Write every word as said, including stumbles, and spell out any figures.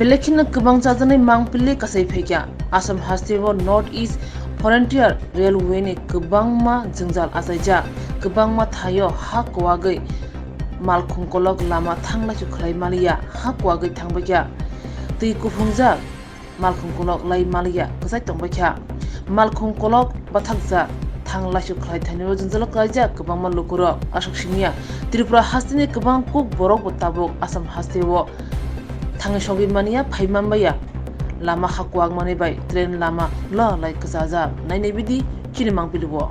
Lekhino kwbang chajaknai mangpili kasai phaikha. Assam hasteo North East Frontier Railway ni kwbangma jwngjal achaijak, kwbangma thaio ha kuwagwi malkhung kolok lama thang laisu khlai maliya, ha kuwagwi thangbaikha. Twi kuphungjak malkhung kolok lai maliya kwchai tongbaikha. Malkhung kolok bathakjak thang laisu khlai thanio jwngjalo klaijak kwbangma lukurok. Aswk simiya, Tripura hasteni kwbang kuk borokbo tabuk Assam hasteo thangwi sogwi manya phai manbaiya. Lama ha kuwak manwi bai train lama lo lai kwchajak. Nainai bidi chini mangpili o.